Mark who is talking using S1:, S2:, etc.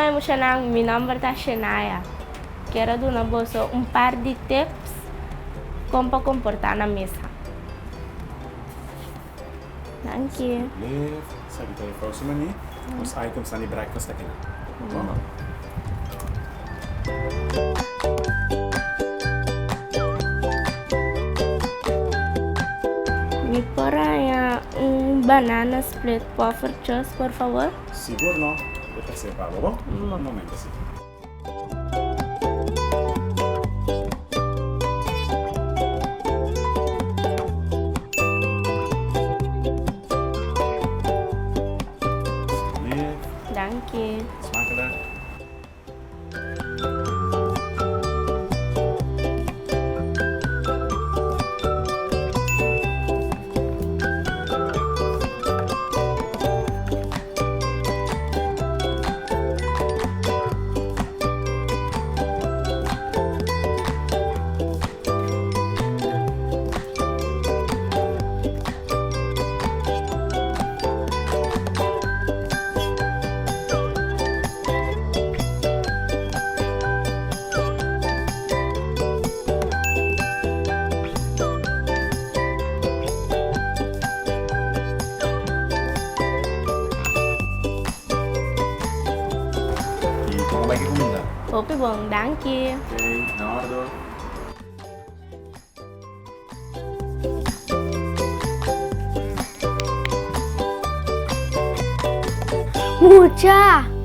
S1: Goeiemorgen muchanan, mi nomber ta Shenaya. Kier a duna boso un par di tips kon pa komportá na mesa. Danki.
S2: Lief, esaki ta e frozen menu. Nos items nan di breakfast ta kina. Bon.
S1: Mi por haña un banana split poffertjes, por favor?
S2: Sigur no, e ta ser pa bo, bon? Un momento si.
S1: Danki.
S2: Smakelijk. I kon a bai ki kuminda?
S1: Hopi bon, danki.
S2: Ok, na ordo.
S1: Mucha!